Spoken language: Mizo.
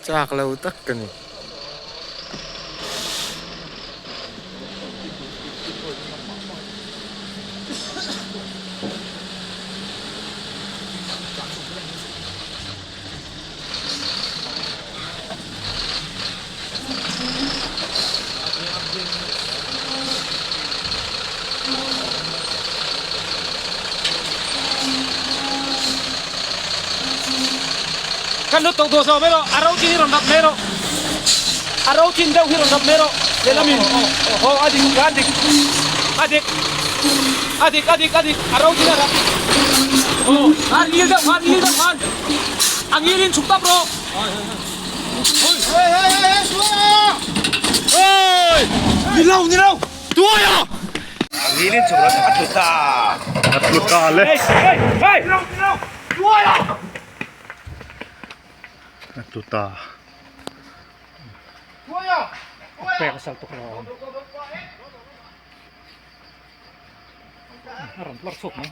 Chak lo tak ka ni. Kan lut tawh duah zawh mai rawh, a ro chin hi rawn rap mai rawh, a ro chin deuh hi rawn rap mai rawh lehlam in aw a dik a dik a dik a dik a dik a dik a ro chin a rap aw a ngil deuh khan ngil deuh khan a ngil in chhuk tap rawh. Ni lo ni lo tuaia Ngilin chhuk rawh a tlu ta. A tlu ta le. A tlu ta. Pek a sal tuk lo. A rawn tlawr chhuak mai.